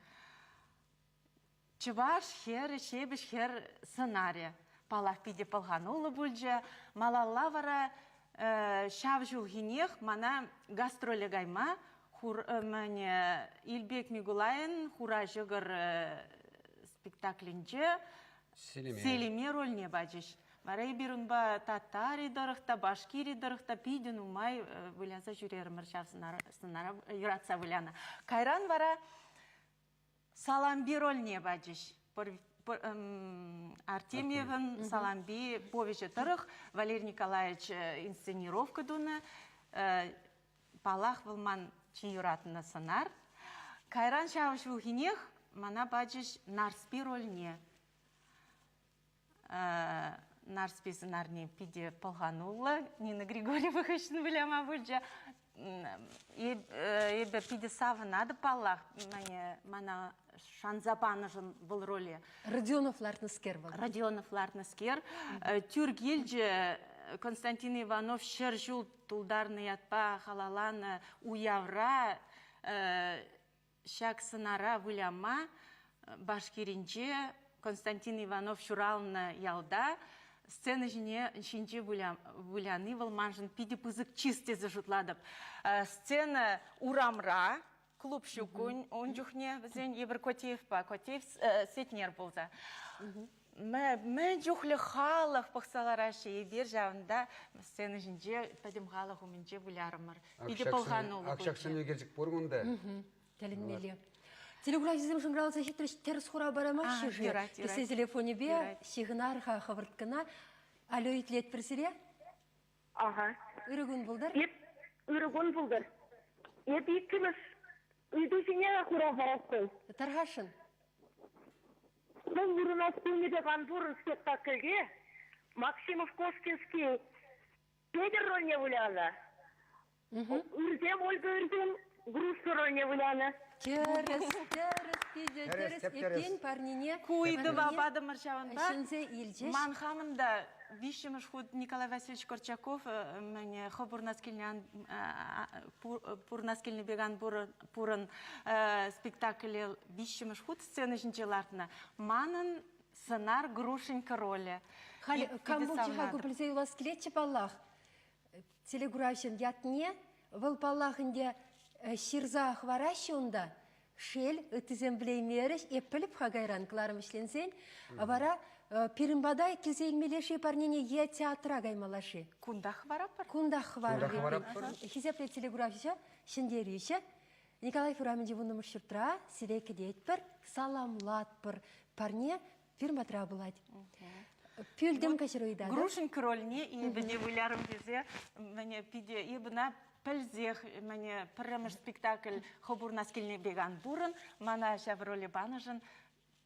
Speaker 3: Чӑваш хӗрӗ, ҫепӗҫ хӗр сӑнарӗ. Паллах, питӗ пӑлхануллӑ пулчӗ. Малалла вара ҫав ҫулхинех мана гастроле кайма Илпек Микулайӑн Хура ҫӑкӑр. спектаклӗнче Селиме рольне пачӗҫ. Вара эпир унпа Татари тӑрӑх та, Башкири тӑрӑх та питӗ нумай выляса ҫӳрерӗмӗр ҫав сӑнара юратса вылянӑ. Кайран вара Салампи рольне пачӗҫ. Артемьевӑн Салампи повеҫӗ тӑрӑх Валерий Николаевич инсценировка тунӑ. Паллах, вӑл ман чи юратнӑ сӑнар. Кайран ҫав ҫулхинех мана пачӗҫ Нарспи рольне. Нарспи сӑнарне питӗ пӑлхануллӑ Нина Григорьева хыҫҫӑн выляма пулчӗ. Эпӗ питӗ савӑнатӑп, паллах, мана шанса панӑшӑн вӑл роле.
Speaker 1: Родионов лартнӑскер вӑл.
Speaker 3: Родионов лартнӑскер. Тӳр килчӗ Константин Иванов ҫӗр ҫул тултарнӑ ятпа халалланӑ уявра ҫак сӑнара выляма Башкиринче Константин Иванов ҫуралнӑ ялта сцена ҫине ҫинче выляни вӑл маншӑн питӗ пысӑк чыс тесе шутлатӑп. Сцена урамра, клуб ҫук ун чухне вӗсен эпир Котеевпа, Котеев Сетнер пулса. Мӗн чухлӗ халӑх пӑхса лараҫҫӗ эпир ҫавӑнта сцена ҫинче пӗтӗм халӑх умӗнче вылярӑмӑр. Питӗ пӑлхануллӑ
Speaker 2: Ак ҫак сӑн ӳкерчӗк пур кунта.
Speaker 1: Тӗлӗнмелле. Телекуравҫӑсем шӑнкӑравласа ҫитрӗҫ, тӗрӗс хурав парамаҫҫӗ-ши? Кӗсье телефонӗпе ҫыхӑнар-ха хӑвӑрт кӑна. Алло, итлетпӗр сире.
Speaker 10: Ага.
Speaker 1: Ырӑ кун пултӑр.
Speaker 10: Эп ырӑ кун пултӑр. Эп иккӗмӗш ыйту ҫине хурав парасшӑн.
Speaker 1: Тархасшӑн.
Speaker 10: Вӑл вырӑна килнӗ пек ан пур спектакльте Максимов Кошкинский Петӗр рольне вылянӑ. Ырсем Ольга Ырсем Груша рольне вылянӑ.
Speaker 1: Тӗрӗс, тӗрӗс, питӗ тӗрӗс. Эппин парнене
Speaker 3: Ку ыйтӑва патӑмӑр ҫавӑнпа.
Speaker 1: Ҫӗнсе илчӗҫ.
Speaker 3: Ман хамӑн та виҫҫӗмӗш хут Николай Васильевич Корчаков мӗне хӑв пурӑнас килнӗ пурӑнас килнӗ пек ан пурӑн спектакле виҫҫӗмӗш хут сцена ҫинче лартнӑ. Манӑн сӑнар Грушенька ролӗ.
Speaker 1: Халь кам пулчӗ-ха ку пӗлсе юлас килетчӗ паллах. Телекуравҫӑн ятне вӑл паллах ӗнтӗ ҫырса хӑвараҫҫӗ унта. Шел, ыттисем пӗлеймерӗҫ. Эп пӗлӗп-ха кайран кӑларӑм ӗҫленсен. Вара пирӗн пата килсе илмелле-ши парнене е театра каймалла-ши?
Speaker 3: Кунтах хӑваратпӑр.
Speaker 1: Кунтах хӑварӑпӑр. Хисеплӗ телекуравҫӑ, ҫӗнтерӳҫӗ Николай урамӗнчи вуннӑмӗш ҫуртра сире кӗтетпӗр, саламлатпӑр. Парне пирӗн патра пулать. Пӳлтӗм каҫӑр ыйтатӑп.
Speaker 3: Грушенька рольне эпӗ те вылярӑм тесе мӗне питӗ эпӗ ӑна пӗлсех мӗне пӗрремӗш спектакль хӑв пурӑнас килнӗ пек ан пурӑн, мана ҫав роле панӑшӑн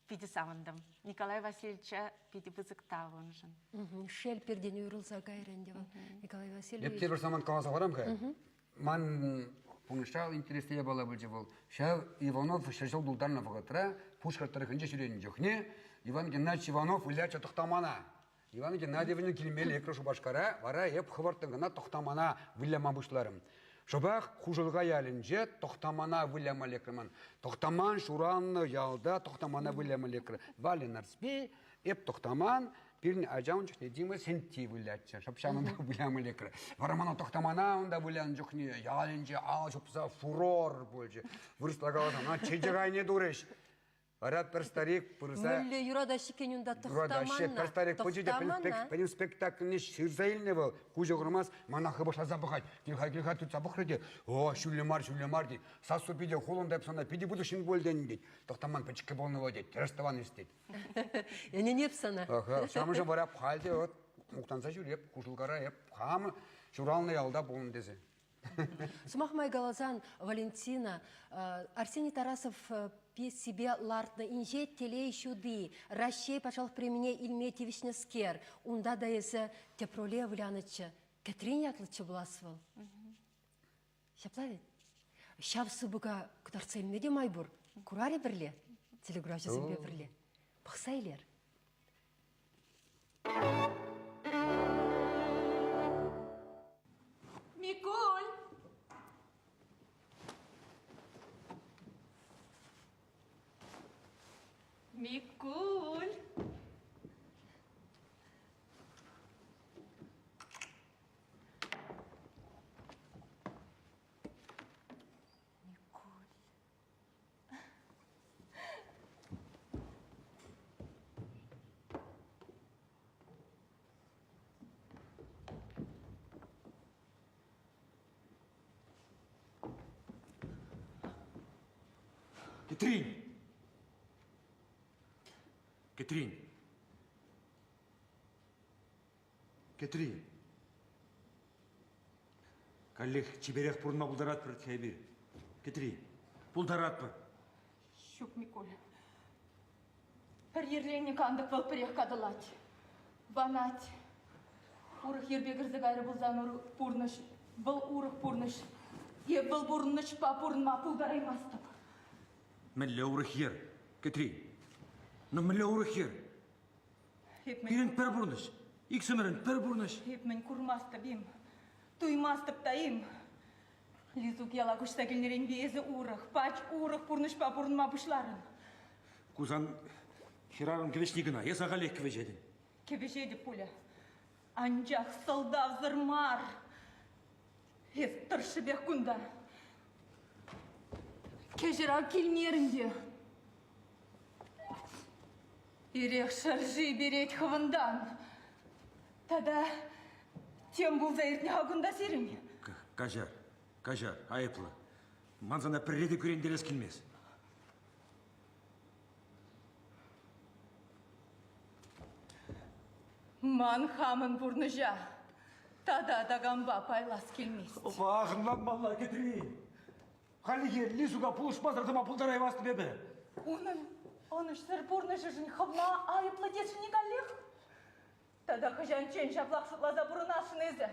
Speaker 3: питӗ савӑнтӑм. Николай Васильевича питӗ пысӑк тав уншӑн.
Speaker 1: Шел, пиртен уйрӑлса кайрӗ ӗнтӗ вӑл, Николай Васильевич.
Speaker 2: Эп тепӗр самант каласа хӑварам-ха. Ман пурнӑҫра интереслӗ япала пулчӗ вӑл. Ҫав Иванов ҫӗр ҫул тултарнӑ вӑхӑтра Пушкӑрт тӑрӑхӗнче ҫӳренӗ чухне Иван Геннадьевич Иванов вылячӗ Тӑхтамана. Иван Геннадьевичӑн килме лекрӗ Шупашкара, вара эп хӑвӑрттӑн кӑна Тӑхтамана выляма пуҫларӑм. Шӑпах Хушӑлка ялӗнче Тӑхтамана выляма лекрӗ ман. Тӑхтаман ҫуралнӑ ялта Тӑхтамана выляма лекрӗ. Валя Нарспи, эп Тӑхтаман, пирӗн ача ун чухне Дима Сентти вылятчӗ. Шӑп ҫавӑнта выляма лекрӗ. Вара мана Тӑхтамана унта вылянӑ чухне ялӗнче ал ҫупса фурор пулчӗ. Вырӑсла каласан, ӑна чечек айне турӗҫ. Вара пӗр старик пырса...
Speaker 1: Мӗнле юратаҫҫӗ иккен унта тӑхтаманна.
Speaker 2: Пӗр старик пычӗ те пӗтӗм спектакльне ҫырса илнӗ вӑл. Куҫӗ курмасть, мана хыпашласа пӑхать. Кил-ха, кил-ха тытса пӑхрӗ те, о, ҫӳллӗ мар, ҫӳллӗ мар тет. Сассу питӗ хулӑн та сана питӗ пысӑк ҫын пуль тенӗ тет. Тӑхтаман пӗчӗккӗ пулнӑ вӑл тет, тӗрӗс тӑван эс тет.
Speaker 1: Ӗненеп сана.
Speaker 2: Ага, ҫамӑшӑн вара халь те вот мухтанса ҫӳреп, Хушӑлкара эп хам ҫуралнӑ ялта пулнӑ тесе.
Speaker 1: Сӑмах май каласан, Валентина, Арсений Тарасов пьесипе лартнӑ Инҫет телей ҫути Раҫҫей патшалӑх премине илме тивӗҫнӗскер, унта та эсӗ тӗп роле вылянӑччӗ. Кӗтрен ятлӑччӗ пулас вӑл. Ҫапла вӗт? Ҫав сыпӑка кӑтартса илме те май пур. Курар-и пӗрле? Телекуравҫӑсемпе пӗрле. Пӑхса илер.
Speaker 5: Микуль! Микуль! Микуль.
Speaker 11: Кӗтрин! Кӗтрин! Кӗтрин! Каллех чиперех пурӑнма пултаратпӑр эпир. Кӗтри, пултаратпӑр.
Speaker 5: Ҫук, Микуль. Пӗр йӗрленнӗ кантӑк вӑл пӗрех катӑлать, ванать. Урӑх йӗрпе кӗрсе кайрӗ пулсан урӑх пурнӑҫ, вӑл урӑх пурнӑҫ. Эп вӑл пурнӑҫпа пурӑнма пултараймастӑп.
Speaker 11: Мӗнле урӑх йӗр, Кӗтри? Ну мӗнле урӑх йӗр? Пирӗн пӗр пурнӑҫ, иксӗмӗрӗн пӗр пурнӑҫ.
Speaker 5: Эп мӗн курмастӑп-им, туймастӑп та-им? Лизук яла куҫса килнӗренпе эсӗ урӑх, пач урӑх пурнӑҫпа пурӑнма пуҫларӑн.
Speaker 11: Ку сан хӗрарӑм кӗвӗҫни кӑна, эс ахалех кӗвӗҫетӗн.
Speaker 5: Кӗвӗҫетӗп пулӗ. Анчах сӑлтавсӑр мар. Эс тӑршшӗпех кунта. Кӗҫӗр ав килмерӗн те. Ирех шӑрши перет хӑвӑнтан. Тата тем пулса иртнӗ-ха кунта сирӗн?
Speaker 11: Каҫар, каҫар, айӑплӑ. Ман сана пӗрре те кӳрентерес килмест.
Speaker 5: Ман хамӑн пурнӑҫа тата такампа пайлас килмест.
Speaker 11: Вах, ӑнланмалла, Кӗтри. Хальлӗхе Лисука пулӑшмасӑр тӑма пултараймастӑп эпӗ.
Speaker 5: Унӑн ӑнӑҫсӑр пурнӑҫӗшӗн хӑвна айӑплӑ тесшӗн-и каллех? Тата хӑҫанччен ҫаплах шутласа пурӑнасшӑн эсӗ?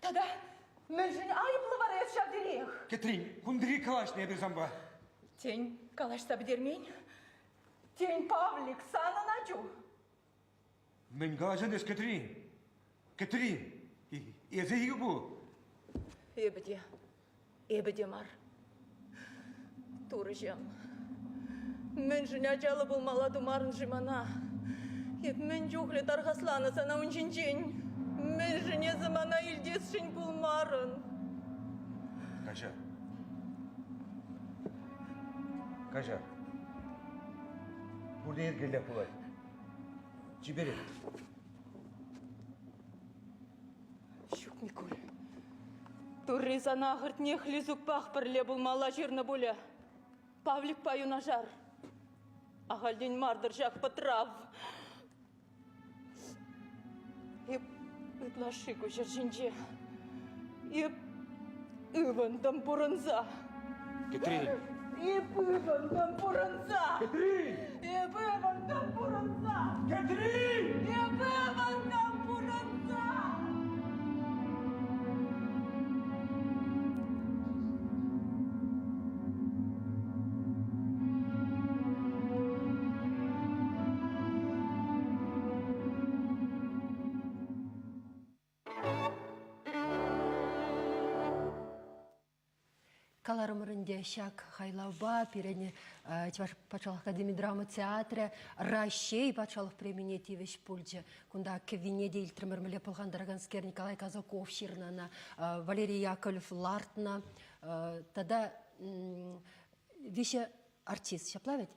Speaker 5: Тата мӗншӗн айӑплӑ вара эс ҫав териех?
Speaker 11: Кӗтрин, кун пирки калаҫнӑ эпир санпа.
Speaker 5: Тен, калаҫса пӗтермен? Тен, Павлик санӑн ачу?
Speaker 11: Мӗн калаҫан эс, Кӗтрин? Кӗтрин, эсӗ-и ку?
Speaker 5: Эпӗ те, эпӗ те мар. Турӑҫӑм, мӗншӗн ачаллӑ пулмалла тумарӑн-ши мана? Эп мӗн чухлӗ тархасланӑ сана ун ҫинчен? Мӗншӗн эсӗ мана илтесшӗн пулмарӑн?
Speaker 11: Каҫар. Каҫар. Пурте йӗркеллех пулать. Чиперех.
Speaker 5: Ҫук, Микуль. Турри сана ахӑртнех Лисукпах пӗрле пулмалла ҫырнӑ пулӗ. Павликпа юнашар. Ахальтен мар-тӑр ҫак пӑтрав. Эп ытлашши ку ҫӗр ҫинче. Эп ывӑнтӑм пурӑнса.
Speaker 11: Кӗтрин.
Speaker 5: Эп ывӑнтӑм пурӑнса.
Speaker 11: Кӗтрин!
Speaker 5: Эп ывӑнтӑм пурӑнса.
Speaker 11: Кӗтрин!
Speaker 5: Эп ывӑнтӑм пурӑнса.
Speaker 1: Каларӑмӑр ӗнтӗ, ҫак хайлавпа пирӗн Чӑваш патшалӑх академи драма театрӗ Раҫҫей патшалӑх премине тивӗҫ пулчӗ. Кунта кӗввине те илтрӗмӗр, мӗнле пӑлхантараканскер Николай Казаков ҫырнӑ ӑна, Валерий Яковлев лартнӑ. Тата виҫӗ артист ҫапла вӗт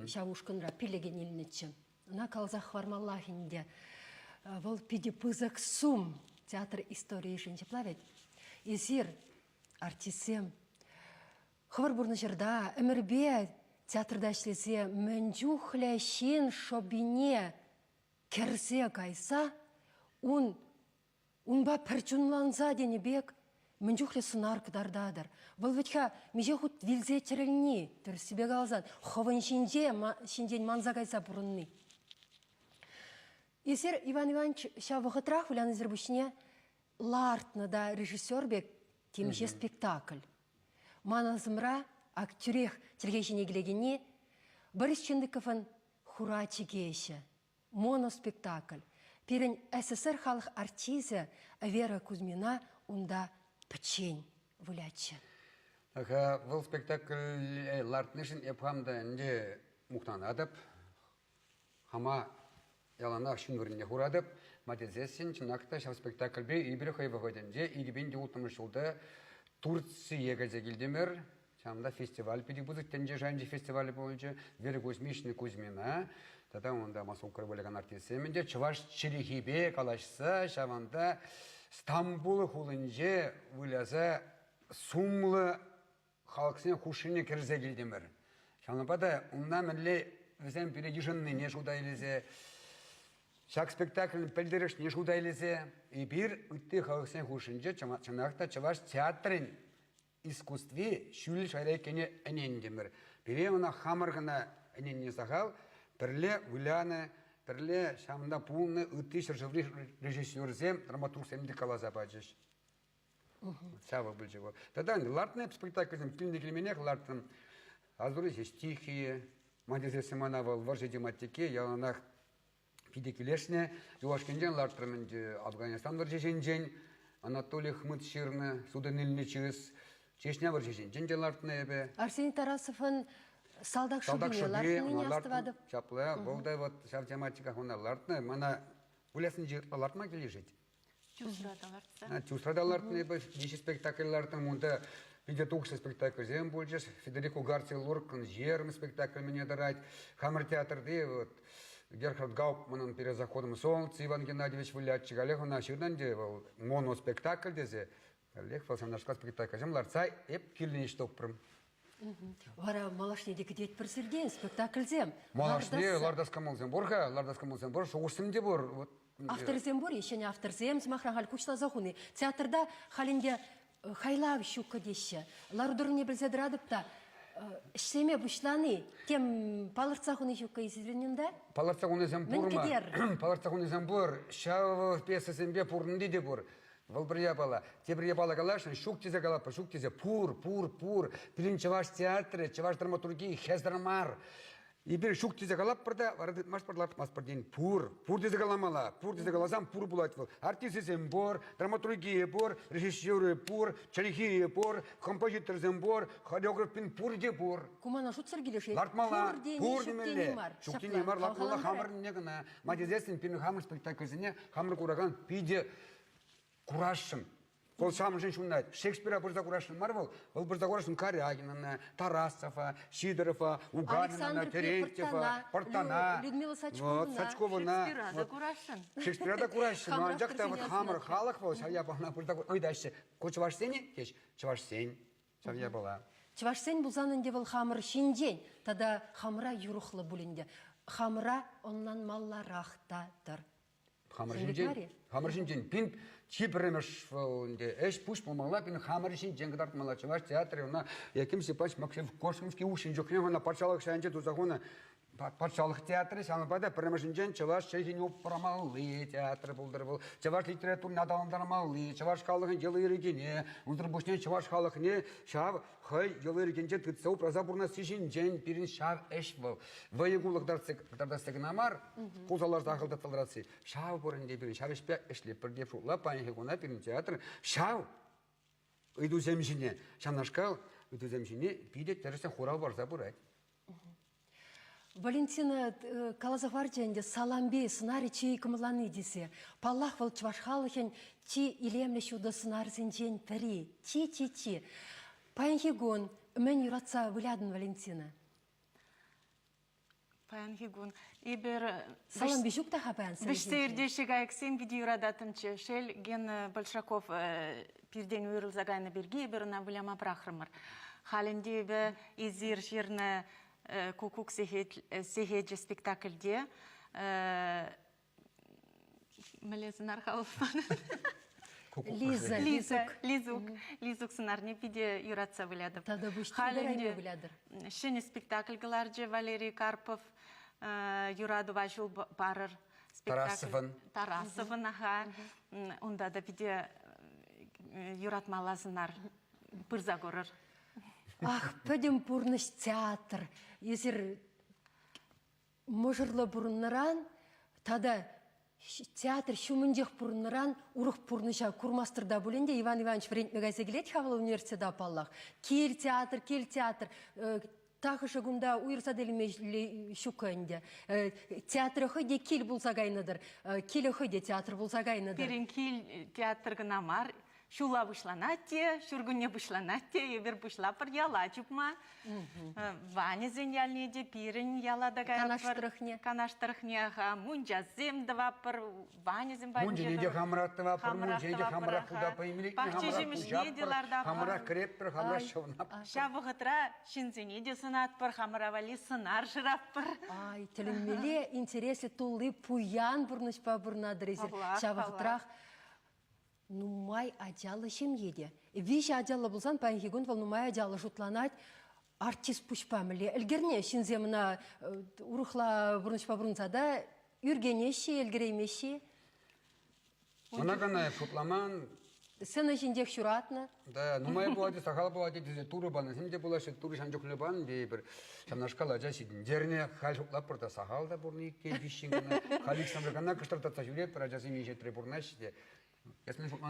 Speaker 1: ҫав ушкӑнра пиллӗкӗн илнӗччӗ. Ӑна каласа хӑвармаллах ӗнтӗ. Вӑл питӗ пысӑк сум театр историйӗшӗн ҫапла вӗт. Эсир, артистсем, хӑвӑр пурнӑҫӑрта ӗмӗрпе театрта ӗҫлесе мӗн чухлӗ ҫын шӑпине кӗрсе кайса ун Унпа пӗр чунланса тенӗ пек мӗн чухлӗ сӑнар кӑтартатӑр. Вӑл вӗт-ха миҫе хут вилсе чӗрӗлни, тӗрӗссипе каласан, хӑвӑн ҫинче ҫинчен манса кайса пурӑнни. Эсир, Иван Иванович, ҫав вӑхӑтрах вылянисӗр пуҫне лартнӑ та режиссер пек темиҫе спектакль. Ман асӑмра ак тӳрех чӗлхе ҫине килекенни Борис Чиндыковӑн «Хура чӗкеҫӗ» моноспектакль. Пирӗн СССР халӑх артисчӗ Вера Кузьмина унта пӗччен вылятчӗ.
Speaker 2: Аха, вӑл спектакль лартнишӗн эп хам та ӗнтӗ мухтанатӑп. Хама яланах ҫын вырӑнне хуратӑп. Ма тесессӗн, чӑнах та ҫав спектакльпе эпир хӑй вӑхӑтӗнче 2006 ҫулта Турцие кайса килтӗмӗр. Ҫавӑнта фестиваль питӗ пысӑк тӗнче шайӗнчи фестиваль пулчӗ. Вера Кузьмична Кузьмина тата унта Московкра вылякан артистсем ӗнтӗ чӑваш чӗлхипе калаҫса ҫавӑнта Стамбул хулинче выляса сумлӑ халӑхсен хушшине кӗрсе килтӗмӗр. Ҫавӑнпа та унна мӗнле вӗсем пире йышӑннине шута илсе, ҫак спектаклӗн пӗлтерӗшне шута илсе, эпир ытти халӑхсен хушшинче чӑнах та чӑваш театрӗн искусстви ҫӳл шайра иккенне ӗнентӗмӗр. Пире ӑна хамӑр кӑна ӗненни сахал, пӗрле вылянӑ, пӗрле ҫавӑнта пулнӑ ытти ҫӗршыври режиссерсем, драматургсем те каласа пачӗҫ. Ҫавӑ пулчӗ вӑл. Тата лартнӑ спектакльсем килнӗ-килменех лартрӑм. Азури ҫеҫ тихие, ман тесессӗн мана вӑл вӑрҫӑ тематики яланах питӗ килӗшнӗ. Юлашкинчен лартрӑм ӗнтӗ Афганистан вӑрҫи ҫинчен. Анатолий Хмыт ҫырнӑ «Сутӑн илнӗ чыс». Чечня вӑрҫи ҫинчен те лартнӑ эпӗ.
Speaker 1: Арсений Тарасовӑн «Салтак шӑпине» лартнине астӑватӑп.
Speaker 2: Ҫапла, вӑл та вот ҫав тематиках ӑна лартнӑ. Мана вылясинче ытла лартма килӗшет.
Speaker 3: Чусра та лартса.
Speaker 2: Чусра та лартнӑ эпӗ, виҫӗ спектакль лартрӑм. Унта питӗ тухӑҫлӑ спектакльсем пулчӗҫ. Федерико Гарсия Лоркӑн «Ерм» спектакль мӗне тӑрать. Хамӑр театрти вот Герхард Гауптманӑн «Перед заходом солнца» Иван Геннадьевич вылятчӗ. Каллех ӑна ҫырнӑ ӗнтӗ вӑл моноспектакль тесе. Каллех вӑл ҫавнашкал спектакльсем лартса эп килнӗ тупрӑм.
Speaker 1: Вара малашне те кӗтетпӗр сиртен спектакльсем.
Speaker 2: Малашне лартас кӑмӑлсем пур-ха, лартас кӑмӑлсем пур, шухӑшсем те пур. Вот
Speaker 1: Авторсем пур-и? Ҫӗнӗ авторсем, сӑмахран, халь куҫласа хуни. Театрта халь ӗнтӗ хайлав ҫуккӑ теҫҫӗ. Лару-тӑруне пӗлсе тӑратӑп та, ӗҫлеме пуҫлани тем палӑртса хуни ҫуккӑ-и сирӗн унта?
Speaker 2: Палӑртса хунисем пур мар. Палӑртса хунисем пур. Ҫав пьесӑсемпе пурӑнни те пур. Вӑл пӗр япала. Тепӗр япала каласшӑн, ҫук тесе калатпӑр, ҫук тесе. Пур, пур, пур. Пирӗн чӑваш театрӗ, чӑваш драматургийӗ хӗсӗр мар. Эпир ҫук тесе калатпӑр та, вара тытмастпӑр, лартмастпӑр тен. Пур, пур тесе каламалла. Пур тесе каласан пур пулать вӑл. Артисчӗсем пур, драматургийӗ пур, режиссерӗ пур, чӗлхийӗ пур, композиторсем пур, хореографпин пурте пур.
Speaker 1: Ку мана шутсӑр килӗшет.
Speaker 2: Лартмалла.
Speaker 1: Пур тени,
Speaker 2: Пур
Speaker 1: ҫук тени
Speaker 2: темелле.
Speaker 1: мар.
Speaker 2: Ҫук тени мар, лартмалла хамӑрӑнне кӑна. Ма тесессӗн пирӗн хамӑр спектакльсене хамӑр куракан питӗ курасшӑн. Вӑл ҫамшӑн ҫунать. Шекспира пырса курасшӑн мар вӑл. Вӑл пырса курасшӑн Карягинана, Тарасова, Сидорова, Уганинана, Терентьева, Портана,
Speaker 1: Людмила Сачковӑна.
Speaker 2: Вот, Сачковӑна.
Speaker 3: Шекспира та курасшӑн.
Speaker 2: Шекспира та курасшӑн. Но анчах та вот хамӑр халӑх вӑл ҫав япалана пырса ыйтаҫҫӗ. Ку чӑвашсен-и? Теҫ. Чӑвашсен. Ҫав япала.
Speaker 1: Чӑвашсен пулсан ӗнтӗ вӑл хамӑр ҫинчен тата хамӑра юрӑхлӑ пуль ӗнтӗ. Хамӑра ӑнланмалларах та тӑр.
Speaker 2: Хамӑр ҫинчен, хамӑр ҫинчен пин чи пӗрремӗш вӑл ӗнтӗ ӗҫ пуҫ пулмалла, пин хамӑр ҫинчен кӑтартмалла. Чӑваш театрӗ ӑна Яким Степанович Максимов Космовский ушин чухне ӑна патшалӑх шайӗнче туса хунӑ патшалӑх театрӗ, ҫавӑнпа та пӗрремӗшӗнчен чӑваш чӗлхине упрамалли театр пултӑр вӑл, чӑваш литературине аталантармалли, чӑваш халӑхӗн йӑли-йӗркине, унсӑр пуҫне чӑваш халӑхне ҫав хӑй йӑли-йӗркинче тытса упраса пурӑнасси ҫинчен пирӗн ҫав ӗҫ вӑл. Вӑйӑ-кулӑ кӑтартасси кӑна мар, кулса ларса ахӑлтатса ларасси. Ҫав пур ӗнтӗ пирӗн, ҫав ӗҫпе ӗҫлетпӗр те шутла паянхи куна пирӗн театр ҫав ыйтусем ҫине, ҫавнашкал ыйтусем ҫине питӗ тӗрӗс хурав парса пырать.
Speaker 1: Валентина каласа хӑварчӗ ӗнтӗ Салампи сӑнарӗ чи кӑмӑллани тесе. Паллах, вӑл чӑваш халӑхӗн чи илемлӗ ҫутӑ сӑнарсенчен пӗри. Чи-чи-чи. Паянхи кун мӗн юратса вылятӑн, Валентина?
Speaker 3: Паянхи кун эпир
Speaker 1: Салампи ҫук та-ха паян
Speaker 3: Вӗҫсе иртеҫҫӗ кайӑксем питӗ юрататтӑмччӗ. Шел, Гена Большаков пиртен уйрӑлса кайнӑ пирки эпир ӑна выляма пӑрахрӑмӑр. Халь ӗнтӗ эпӗ эсир ҫырнӑ Куккук сехечӗ спектакльте мӗнле сӑнар
Speaker 1: Лиза,
Speaker 3: Лиза, Лизук, Лизук сӑнарне питӗ юратса вылятӑп.
Speaker 1: Тата пуҫ вылятӑр.
Speaker 3: Ҫӗнӗ спектакль кӑларчӗ Валерий Карпов «Юратӑва ҫул парӑр»
Speaker 2: Тарасовӑн.
Speaker 3: Тарасовӑн, аха. Унта та питӗ юратмалла сӑнар. Пырса курӑр.
Speaker 1: Ах, пӗтӗм пурнӑҫ театр. Эсир мӑшӑрлӑ пурӑннӑран тата театр ҫумӗнчех пурӑннӑран урӑх пурнӑҫа курмастӑр та пулин те Иван Иванович вӗрентме кайса килет-ха вӑл университета паллах. Кил театр, кил театр. Тахӑшӗ кунта уйӑрса та илме ҫуккӑ ӗнтӗ. Театрӗ хӑй те кил пулса кайнӑ-тӑр. Килӗ хӑй те театр пулса кайнӑ-тӑр.
Speaker 3: Пирӗн кил театр кӑна мар. Ҫулла пуҫланать те, ҫуркунне пуҫланать те, эпир пуҫлапӑр яла чупма. Ваньӑсен ялне те, пирӗн яла та каятпӑр.
Speaker 1: Канаш тӑрӑхне.
Speaker 3: Канаш тӑрӑхне, аха, мунчасем тӑватпӑр, Ваньӑсем патӗнче.
Speaker 2: Мунчине те хамӑрах тӑватпӑр, мунчине те хамӑрах хута пӗймелетне
Speaker 3: Пахча ҫимӗҫне те лартатпӑр.
Speaker 2: Хамӑрах кӗретпӗр, хамӑрах ҫӑвӑнатпӑр.
Speaker 3: Ҫав вӑхӑтра ҫынсене те сӑнатпӑр, хамӑра валли сӑнар шыратпӑр.
Speaker 1: Ай, тӗлӗнмелле интереслӗ тулли пуян пурнӑҫпа пурӑнатӑр эсир. Ҫав вӑхӑтрах нумай ачаллӑ ҫемье те. Виҫӗ ачаллӑ пулсан паянхи кун вӑл нумай ачаллӑ шутланать. Артист пуҫпа мӗнле ӗлкӗрнӗ ҫынсем ӑна урӑхла пурнӑҫпа пурӑнса та ӳркенеҫҫӗ, ӗлкӗреймеҫҫӗ.
Speaker 2: Ӑна кӑна шутламан.
Speaker 1: Сцена ҫинчех ҫуратнӑ.
Speaker 2: Да, нумай пулать, сахал пулать тесе турӑ панисем те пулаҫҫӗ, турӑ ҫан чухлӗ пан тейӗпӗр. Ҫавнашкал ача ҫитӗнтернӗ, халь шутлатпӑр та сахал та пурнӑ иккен виҫҫӗн кӑна. Халь иксӗмӗр кӑна кӑштӑртатса ҫӳретпӗр, ачасем инҫетре пурӑнаҫҫӗ те.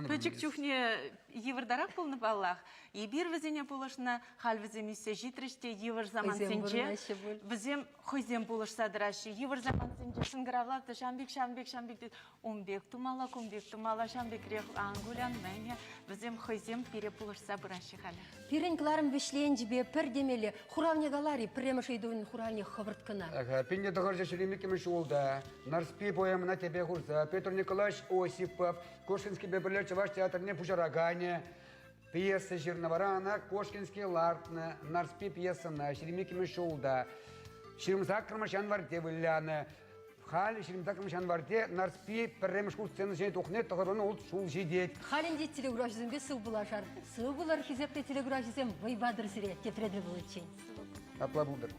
Speaker 3: Пӗчӗк чухне йывӑртарах пулнӑ паллах. Эпир вӗсене пулӑшнӑ, халь вӗсем ӳссе ҫитрӗҫ те йывӑр самантсенче вӗсем хӑйсем пулӑшса тӑраҫҫӗ. Йывӑр самантсенче шӑнкӑравлап та ҫавӑн пек, ҫавӑн пек, ҫавӑн пек тет. Ун пек тумалла, кун пек тумалла, ҫавӑн пекрех ан кулян, мӗне. Вӗсем хӑйсем пире пулӑшса пыраҫҫӗ халӗ.
Speaker 1: Пирӗн кӑларӑм вӗҫленчӗпе пӗр темелле. Хуравне калар-и? Пӗрремӗш ыйтӑвӑн хуравне хӑвӑрт кӑна.
Speaker 2: 1922 ҫулта Нарспи поэмӑна тӗпе хурса Петр Николаевич Осипов Кошкинскипе пӗрле Чӑваш театрне пуҫараканӗ пьеса ҫырнӑ. Вара ӑна Кошкинский лартнӑ Нарспи пьесӑна 22 ҫулта 28 январьте вылянӑ. Халь 28 январьте Нарспи пӗрремӗш курс сцена ҫине тухни 96 ҫул ҫитет.
Speaker 1: Халь ӗнтӗ телекуравҫӑсемпе сыв пулашар. Сыв пулӑр, хисеплӗ телекуравҫӑсем, вӑй патӑр сире тепре тӗл пуличчен.
Speaker 2: Апла пултӑр.